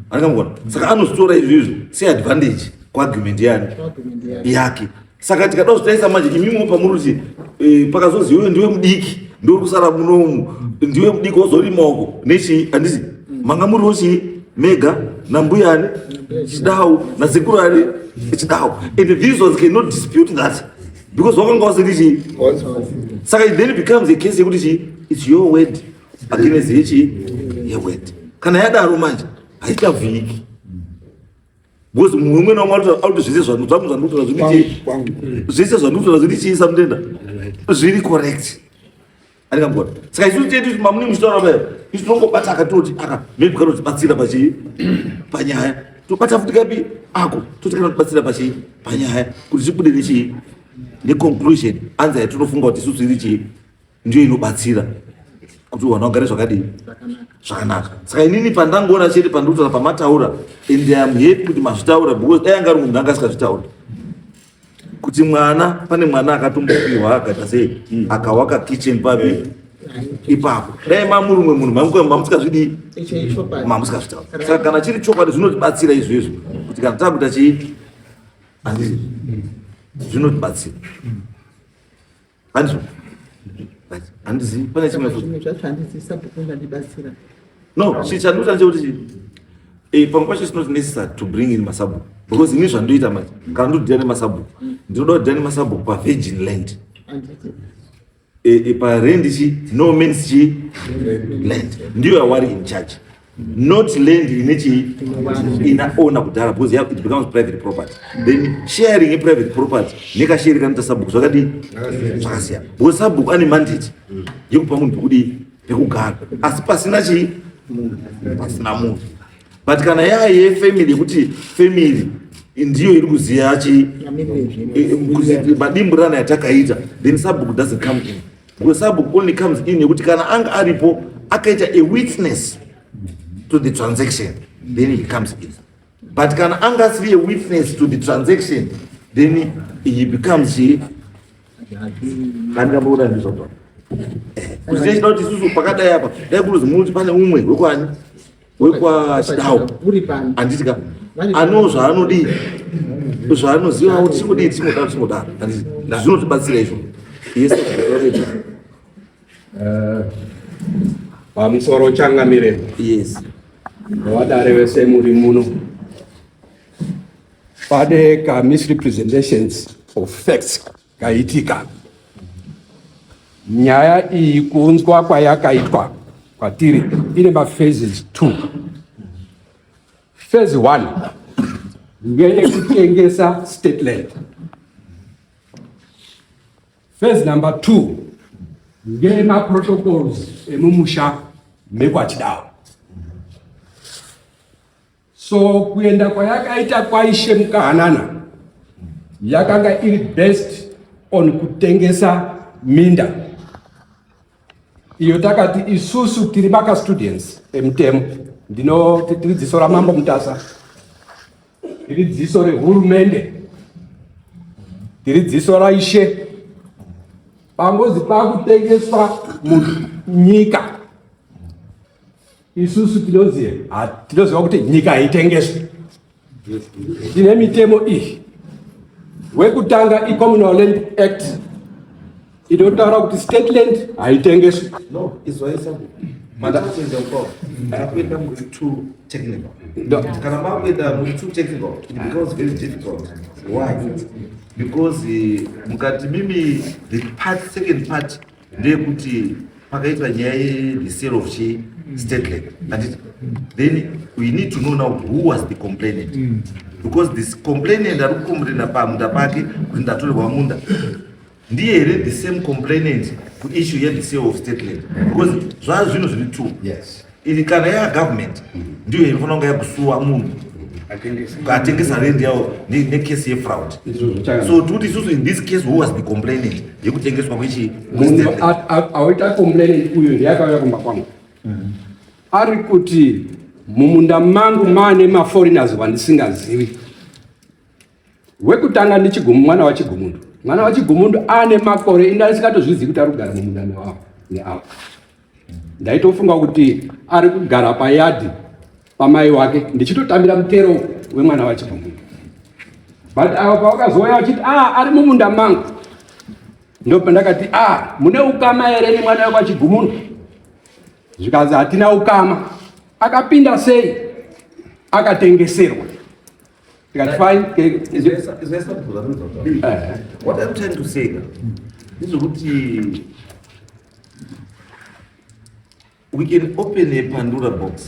Handingamugona. Saka anozvitora izvizvo seadvantage kuargument yani Argument yake. Yake. Saka tikada kuzvitarisa manje, imimiwo pamuri kuti pakazozi iwewe ndiwe mudiki, ndiwe uri kusara munomu, ndiwe mudiki wozorimaoko nechii, handiti manga muriwo chii mega nambuyani Chidau nasekuru ani Chidau, and these ones cannot dispute that because wakanga wasiri chii. Saka it then becomes a case yekuti chii, it's your word against yechii, yeword. Kana yadaro manje haichavhiki because mumwe umwe naumwe arikuti zvese zvangu zvandikutora zviri chii, zvese zvandikutora zviri chii, samutenda zviri correct, andingamugona. Saka isusu tedu kuti mamuni muchitaura paya, isu tinongobata akatoti aka maybe kanotibatsira pachii, panyaya, tobata futi kapi ako toti kanotibatsira pachii, panyaya, kuti tibude nechii, neconclusion anzi yatinofunga kuti isusu iri chii, ndiyo inobatsira kuti vanhu vagare zvakadii, zvakanaka. Saka inini pandangoona chete pandikutaura pamataura, and I am happy kuti mazvitaura because dai anga ari munhu anga asikazvitaura kuti mwana, pane mwana akatombopiwa akaita sei, akawaka kitchen papi ipapo. Dai mamurumwe munhu mamusikazvidii? Icho ichokwadi. Mamusikazvitaura. Saka kana chiri chokwadi zvinotibatsira izvezvo kuti kana takuita chii, handiti zvinotibatsira, handizvo? Right. Handizivi pane chimwe futi. Zvimwe zvacho handizivi, sabhuku ungandibatsira. No, chandikuita ndechekuti pamwe pacho it's not necessary to bring in masabhuku because ini zvandoita manje, kana ndodhira nemasabhuku, ndinoda kudhira nemasabhuku pavirgin land. Handiti. Parend chi no man's chi land ndiyo yawari in charge, not land ine chi ina owner kudhara, because it becomes private property. Then sharing yeprivate property nekashare kanoita sabhuku zvakadii? Zvakasiyana, because sabhuku ane mandate yekupa munhu pekudii, pekugara, asi pasina chii, pasina munhu. But kana yaa yefamily, yekuti family ndiyo iri kuziva chi madimburana yatakaita, then sabhuku doesn't come in, because sabhuku only comes in yekuti kana anga aripo akaita a witness to the transaction, then he comes in. But kana anga asiri a witness to the transaction, then he becomes chi andingamboona ndizvozvo kuti tichida kuti isusu pakadai apa dai kuruzi muti pane umwe wekwani, wekwaChidau. Uri pano. Handiti ka ano zvaanodii, zvaanoziva kuti tingodii, tingodaro, tingodaro, handiti zvinotibatsira izvo? Yes. Pamusoro changamire. Yes. Nevadare vese muri muno, pane ka misrepresentations of facts kaitika. Nyaya iyi kuunzwa kwayakaitwa kwatiri ine maphases two. Phase one ngeyekutengesa state land. Phase number two ngemaprotocols emumusha mekwaChidao. So kuenda kwayakaita kwaIshe Mukahanana yakanga iri based on kutengesa minda iyo. Takati isusu tiri makastudents emutemo, ndino tiri dziso raMambo Mutasa, tiri dziso rehurumende, tiri dziso raIshe. Pangozi pakutengeswa munyika, isusu tinoziva, tinoziva kuti nyika haitengeswi. Tine mitemo iyi. Wekutanga iCommunal Land Act inotaura kuti state land haitengeswi. No, izwai sabhuku, matakuenda uko, takuenda muri too technical. No. Kana makuenda muri too technical, it becomes very difficult. Why? Because mukati mimi the part, second part ndeyekuti pakaitwa nyaya ye-the sale of chi state land, handiti? Then we need to know now who was the complainant, because this complainant ari kucomplaina pamunda pake kuti ndatorerwa munda. Ndiye here the same complainant kuissue ye the sale of state land? Because zvaa zvinhu zviri two. Yes. Ili kana ya government ndiyo inofanira kunge yakusuwa munhu atengesa land yawo nekesi yefraud. So tikuti isusu in this case who was the complainant yekutengeswa kwechi Munhu aoita complainant uyu ndiye akauya kumba kwangu. Ari kuti mumunda mangu maane maforeigners vandisingazivi. Wekutanga ndiChigumu, mwana waChigumundu. Mwana waChigumundu ane makore ini ndisingatozvizivi kuti ari kugara mumunda mewawo neawo. Ndaitofunga kuti ari kugara payadhi pamai wake ndichitotambira mutero wemwana waChigumundu. But avo pavakazouya vachiti ah, ari mumunda mangu, ndopandakati ah, mune ukama here nemwana wekwaChigumundu? Zvikanzi hatina ukama. Akapinda sei? Akatengeserwa. Tikati fine. What I'm trying to say ndezvekuti we can open a Pandora box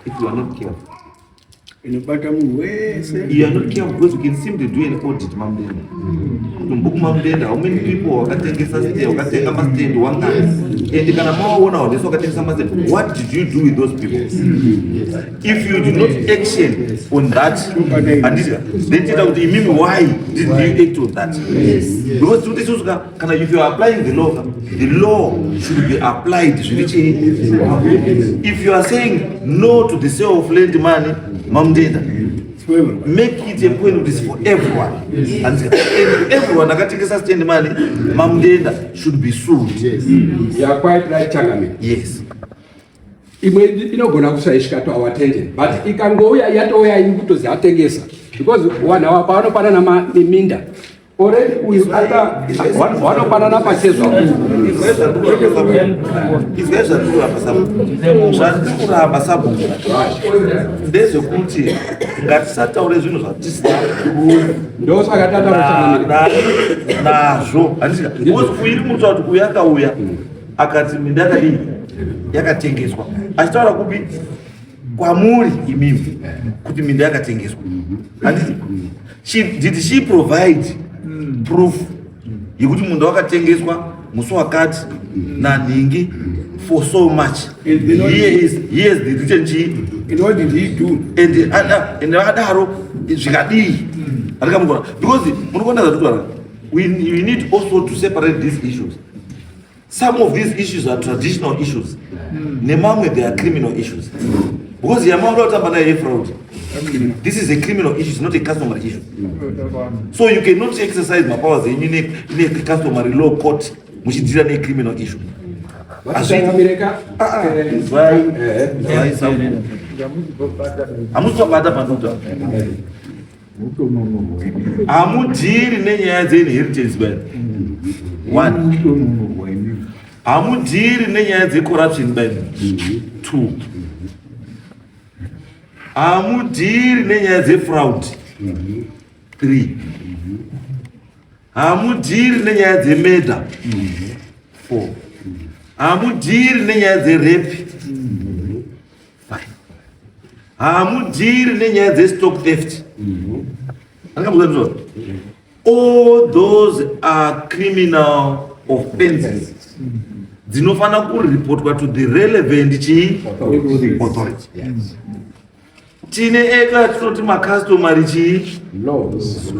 if you are not careful. Inobata munhu wese. You are not careful because we can simply do an audit mamudenda. Kuti mubhuku mamudenda how many people wakatengesa stand, wakatenga mastand wangani? And kana mawaona vanhu wakatengesa mastand, what did you do with those people? If you do not action on that, handiti then tiita kuti imimi why did you act on that? Because tikuti isusu kana if you are applying the law, the law should be applied zviri chii? If you are saying no to the sale of land money, mamudenda, make it a point kuti it's for everyone. And everyone akatengesa stand money, mamudenda should be sued. You are quite right, Changamire. Yes. Imwe inogona kusaisvika to our attention, but ikangouya yatouya iri kutozi atengesa because vanhu ava pavanopanana neminda already uyu aka vanopanana pachezvavo. Izwai zvandiri kuramba sabhuku. Zvandiri kuramba sabhuku ndezvekuti ngatisataure zvinhu zvatisina Ndosaka tataura, Changamire. Nazvo. Handiti because uyu iri mutaura kuti uyu akauya akati minda yakadii yakatengeswa, achitaura kupi kwamuri imimi kuti minda yakatengeswa, handiti? Did she provide proof yekuti munda wakatengeswa musi wakati nanhingi for so much? And then Here is the written chii? And what did he do? And vakadaro zvikadii handikamugona because muri kuona zvatitaura, we need also to separate these issues. Some of these issues are traditional issues, nemamwe they are criminal issues, because yamauda kutamba nayo yefraud, this is a criminal issue, it's not a customary issue. So you cannot exercise mapowers enyu necustomary law court muchideala necriminal issue. Changamire ka. Izwai, izwai sabhuku, hamusitobata pandotaura. Hamudeali nenyaya dzeinheritance bani one, hamudeali nenyaya dzecorruption bani two, hamudeali nenyaya dzefraud three, hamudeali nenyaya dzemurder four, hamudeali nenyaya dzerape five, hamudeali nenyaya dzestock theft. Angamuzwa, all those are criminal offenses dzinofanira kuripotwa to the relevant chii authority. Tine eka tinoti macustomary chii Laws.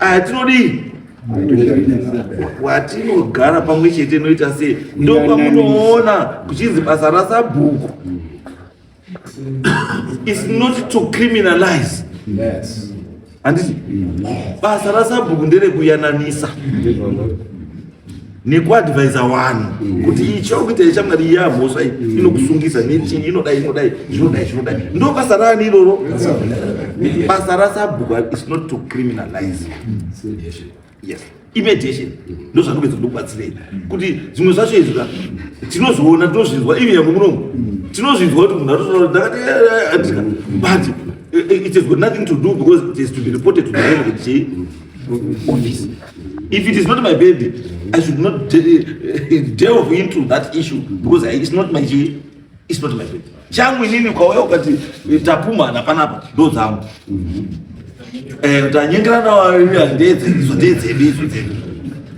Aya tinodii watinogara pamwe chete inoita sei ndopamunoona kuchinzi basa rasabhuku is not to criminalize. Handiti basa rasabhuku nderekuyananisa nekuadvisa vanhu kuti ichi chakuita ichamwari yamhosva iyi inokusungisa nechii inodai inodai zvinodai zvinodai. Ndo basa raani iroro? Basa rasabhuku is not to criminalize. Yes, imediation ndo zvanogedza kubatsirei kuti zvimwe zvacho izvi ka tinozviona, tinozvinzwa even yangu munomu tinozvinzwa kuti munhu atotaura ndakati andika, but it has got nothing to do because it has to be reported to the relevant chii office. If it is not my baby, I should not delve into that issue because it's not my chii, it's not my baby. Changu inini ukauya ukati tapumhana panapa ndo dzangu. Tanyengerana ndedze idzo ndedzedu idzo dzedu.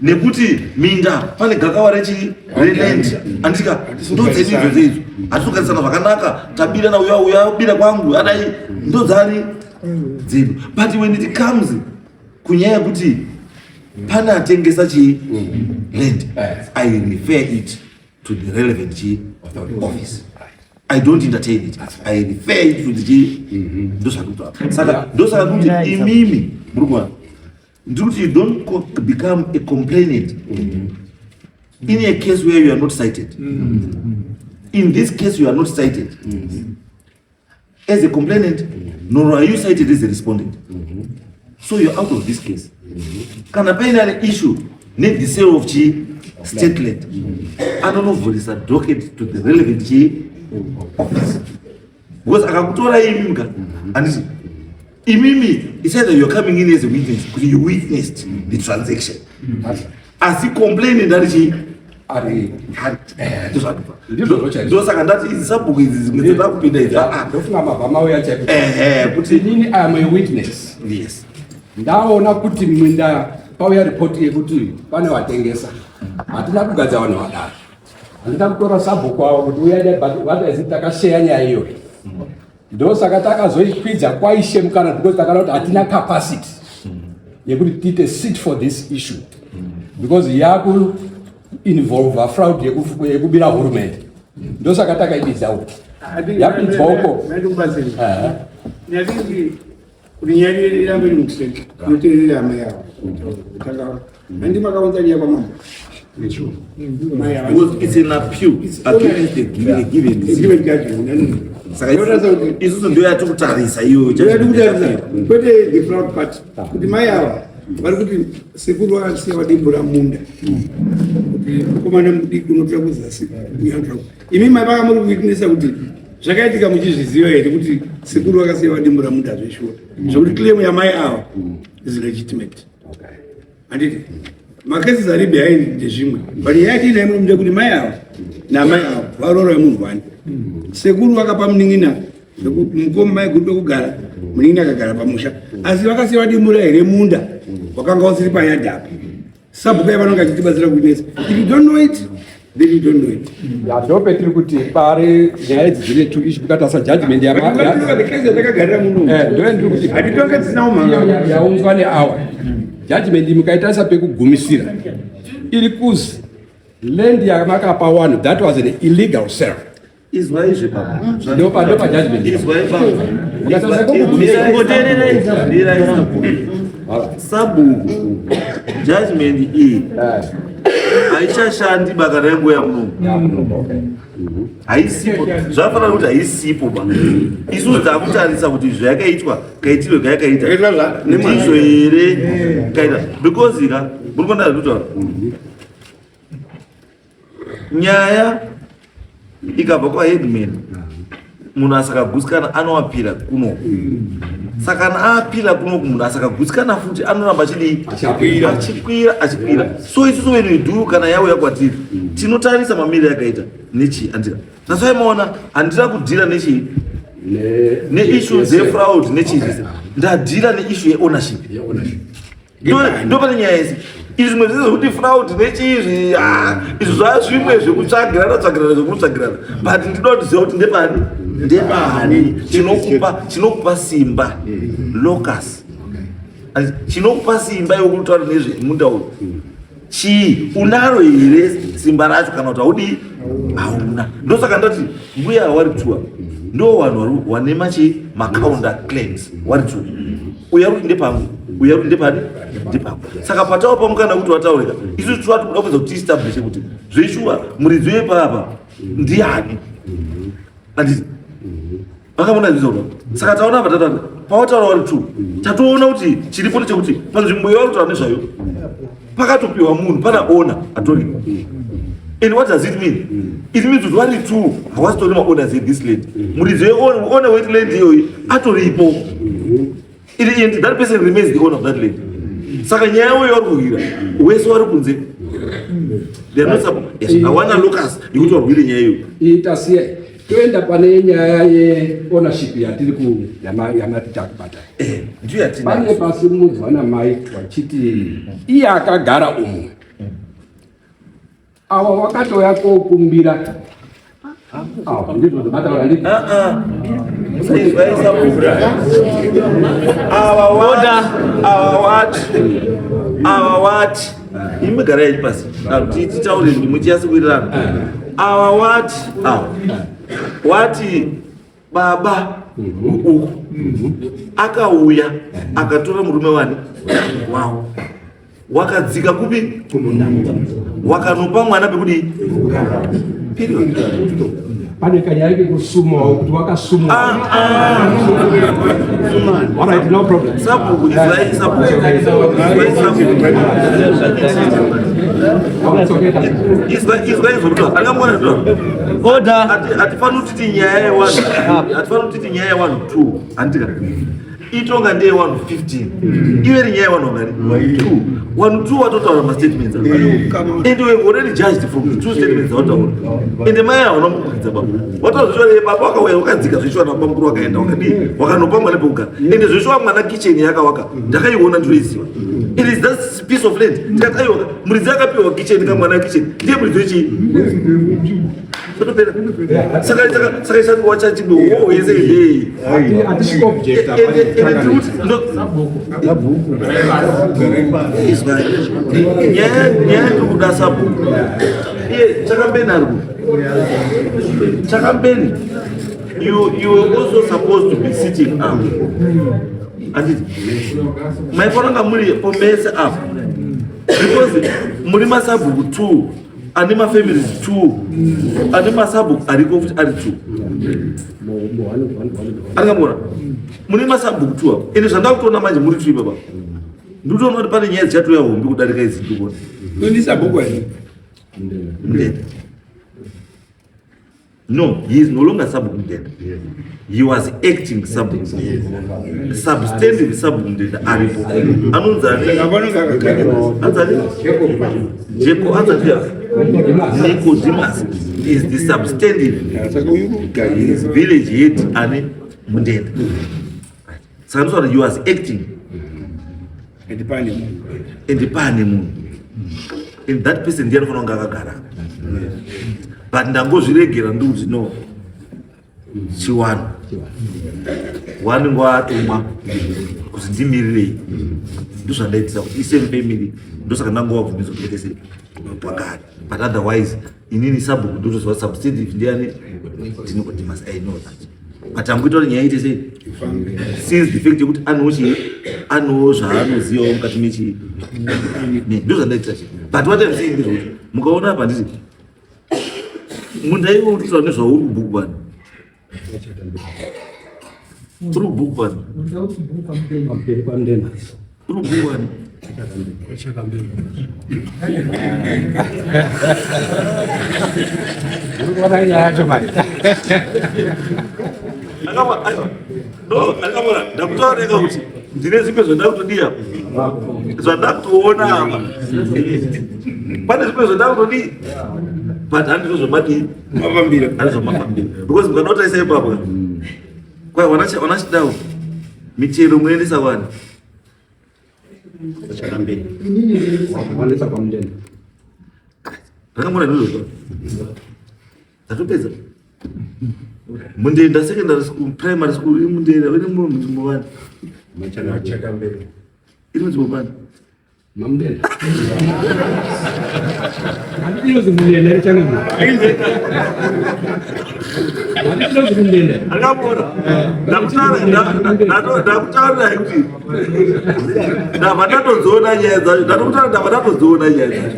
Nekuti minda pane gakava rechi reland, andika ndodzedu idzodzo idzo, hatitogarisana zvakanaka, tabirana, uya uya bira kwangu adai, ndodzani dzedu. But when it comes kunyaya yekuti pane atengesa chii land, I refer it to the relevant chi office. I don't entertain it, I refer it to the chi. Ndozvandikutaura. Saka ndosaka kuti imimi muri kuona, ndiri kuti you don't become a complainant in a case where you are not cited. In this case you are not cited as a complainant, nor are you cited as a respondent, so you're out of this case. Kana paine an issue nethe sale of chi state land, anonovhurisa docket to the relevant chi office, because akakutora imi ka, handiti imimi, it's either you're coming in as a witness kuti you witnessed the transaction, asi complainant ari chii? Ari. Ndizvozvo chaizvo. Ndosaka ndati idzi sabhuku idzi dzimwe dzinoda kupinda idzi, ah. Ndofunga mabva mauya chaiko. Ehe, kuti inini am a witness. Ndaona kuti minda pauya ripoti yekuti pane watengesa, hatina kugadza vanhu vadaro, handina kutora sabhuku avo kuti uya, but what is it, takasheya nyaya iyoyo. Ndosaka takazoikwidza kwaishe mukana, because takaona kuti hatina capacity yekuti tiite sit for this issue, because yaku involve fraud yekubira hurumende. Ndosaka takaibidza uko, yapinzwa uko. Ndikubatsira. Nyatiki kuti nyaya irambe iri mukuseke inoteerera hama yavo. Saka handi makaunza nyaya kwamambo. Mai ava. Because it's an appeal against the given decision. Given judgment. Saka isusu ndo yatikutarisa iyoyo. Yatikutarisa kwete the fraud part, kuti mai ava vari kuti sekuru vakasiya vadimbura munda kuti mukomana mudiki unotora kuzasi uyanzva. Imi mai vaka muri kuwitnessa kuti zvakaitika, muchizviziva here kuti sekuru vakasiya vadimbura munda zveshuwa, zvekuti claim yamai ava is legitimate? Handiti macases ari behind ndezvimwe, but nyaya yatiinayo munomuda kuti mai ava namai ava varoora vemunhu wani. Sekuru vakapa munin'ina mukoma mai guru pekugara, munin'ina akagara pamusha, asi vakasiya vadimbura here munda wakanga usiri payadhapo? Sabhuku yavanonge achitibatsira kuinesa. If you don't know it, then you don't know it. Ya, ndopetiri kuti pari nyaya idzi dzine two issue. Mukatarisa judgment The case yatakagarira muno, ndoye ndiri kuti hatitonge dzisina umhanga. Yaunzwa neawa judgment, mukaitarisa pekugumisira iri kuzi land yamakapa one, that was an illegal sale. Izwai zvepapa. Ndopa judgment. Izwai papa. Mukatarisa pekugumisira. Ngoteererai, mirai sabhuku. Sabhuku, judgment iyi haichashandi baka renguva yamunomu, haisipo. Zvafanana kuti haisipo ba. Isusu takutarisa kuti zvayakaitwa kaitirwe kayakaita ndizvo here kaita, because ka muri kuona zvekutaura, nyaya ikabva kwaheadman, munhu asakagutsikana anoapira kuno. Saka kana aapira kunoku, munhu asakagutsikana futi anoramba achidii? Achikwira. Achikwira, achikwira. So isusu when we do, kana yauya kwatiri, tinotarisa mamiriro yakaita nechii, andika that's why maona handina kudhira nechii, neissue dzefraud nechii zvese. Ndadhira neissue yeownership. Ndo pane nyaya yese. Izvi zvimwe zvese zvekuti fraud nechizvi, ah, izvi zvaa zvimwe zvekutsvagirana tsvagirana, zvekutsvagirana, but ndinoda kuziva kuti ndepani, ndepani chinokupa simba, locus chinokupa simba yekutaura nezvemunda uyu chii? Unaro here simba racho kana kuti haudii, hauna? Ndosaka ndati mbuya wari two ndo vanhu wane machi macounter claims wari two. Uya kuti ndepangu, uya kuti ndepani, ndepangu. Saka patava pamukana kuti wataurika, isu tivati kuda kuedza kuti tiestablishe kuti zveshuwa muridzi wepapa ndiani, handiti vakamona zvizvo? Saka taona apa tatati pawataura wari two, tatoona kuti chiripo ndechekuti panzvimbo yavari kutaura nezvayo pakatopiwa munhu, pana owner atoripo. And what does it mean? It means kuti vari two havasitori maowners ethis land. Muridzi weowner weland iyoyi atoripo, and that person remains the owner of that land. Saka nyaya iyoyo vari kurwira wese wari kunze, they are not yes, hawana locus yekuti varwire nyaya iyoyo. Itasiya, toenda pane nyaya yeownership yatiri ku yamati takubata. Ndiyo yatina. Pane pasimudzwa namai vachiti iye akagara umu. Ava wakatouya kokumbira. Ah, ndizvo zvamataura ndizvo. Ah, ah. Musaizwa sabhuku. Ava wati, ava wati, ava wati. Imi garai pasi. Titaure muchiyasi kuwirirana. Ava wati, ava. Wati baba uku akauya akatora murume wani wavo wakadzika kupi wakanopa mwana pekudii period Pane kanyaya kekusumawo kuti wakasumwa. Ah, ah. All right, no problem. Sabhuku izwai sabhuku izwai sabhuku izwai izwai zvokuti angamona zvo Order. Hatifaniri kutiti nyaya yewanhu, hatifaniri kutiti nyaya yewanhu 2 handika itonga ndeye wanhu 15 ive iri nyaya yewanhu vangani 2 wanhu 2 watotaura mastatements and we have already judged from the two statements awataura and mai hauna mukukwidza baba wataura zveshuwa baba wakauya wakadzika zveshuwa nababa mukuru wakaenda wakadii wakanopa mwana pekugara and zveshuwa mwana kitchen yakawaka ndakaiona ndinoiziva it is that piece of land ndikati aiwa muridzi akapiwa kitchen kamwana kitchen ndiye muridzi wechii totopera saka saka saka isati wachachi wo yese ndei Hatisi object apa. ende tiri kuti izwa nyaya nyaya iri kuda sabhuku iye Chakambeni ari ku Chakambeni you were also supposed to be sitting up anditi maifanira kunga muri pomese apa because muri masabhuku two ane mafamilies two ane masabhuku ariko futi ari two aringamona mune masabhuku two apa ende zvandakutoona manje muri two ipapa ndikutoona kuti pane nyaya dzichatouya hombe kudarika idzi ndikuona Ndisabhuku here? Mndenda. No, he is no longer Sabhuku Mndenda. He was acting Sabhuku. Substantive Sabhuku Mndenda aripo. Anonzi ani? Saka vanonge akagara. Anonzi ani? Jacob anonzi ani? Nicodemus is the substantive Saka uyu kugarira. village head ane Mundenda. Saka ndosati he was acting And pane munhu. and pane munhu and that person ndiye anofanira kunge akagara but ndangozviregera ndikuti no chiwani wanenge watumwa kuti ndimirirei ndozvandaitira kuti isame family ndosaka ndangowabvumidza kuti ese wakare but otherwise inini sabhuku ndotoziva substantive ndiani ndinokotimas I know that but angoita kuti nyaya ite sei since the fact yekuti anewo chii anewo zvaanozivawo mukati mechii ndozvandaitira chii but what I'm saying ndezvekuti mukaona apa nditi munda iwo uri nezvauri kubhuku bani uri kubhuku bani Pamberi pamndenda. uri kubhuku bani Uri kuona nyaya yacho manje. Akamona ndakutaureka kuti ndine zvimwe zvandakutodiya zvandakutoona apa pane zvimwe zvandakutodii but handizvo zvamadii Mafambira. handizvo mafambira because mukada kutarisa ipapo kwai wana chidau michero munoendesa wani Chakambeni. Wanesa kwamndenda. Rakamona ndizvo ndatopedza Mundenda secondary school primary school iri Mundenda iri munzvimbo vani iri munzvimbo vani Mamndenda. Handiti inozi Mundenda iri changamire. Handiti inozi Mundenda. Akamona ndakutaurirai kuti ndabva ndatodziona nyaya dzacho ndatokutaura ndabva ndatodziona nyaya dzacho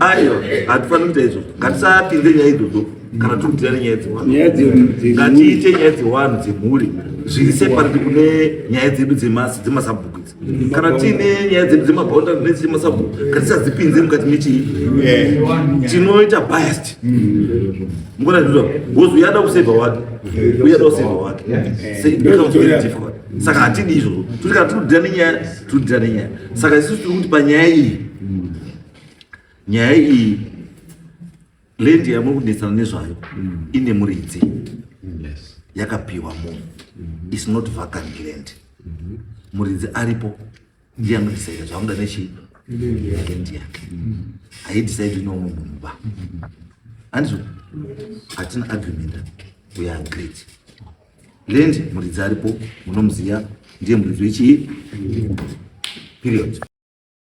aiwa hatifaniri kuita izvozvo ngatisapinze nyaya idzodzo kana tiri kudhira nenyaya dzevanhu Nyaya ngatiite nyaya dzevanhu dzemhuri zviri separate kune nyaya dzedu dzemasabhuku idzi kana tiine nyaya dzedu dzemaboundary nedzemasabhuku ngatisadzipinze mukati mechii tinoita biased mukona ndizvo because uyada kusevha wake uyada kusevha wake so it becomes very difficult saka hatidi izvozvo toti kana tiri kudhira nenyaya tiri kudhira nenyaya saka isusu tiri kuti panyaya iyi nyaya iyi land yamuri kunetsana nezvayo ine muridzi yakapiwa munhu is not vacant land muridzi aripo ndiye anodecida zvaanoda nechi Land yake haidecide neumwe munhu ba, handizvo? Hatina agreement, we are agreed. Land muridzi aripo, munomuziya, ndiye muridzi wechii, period.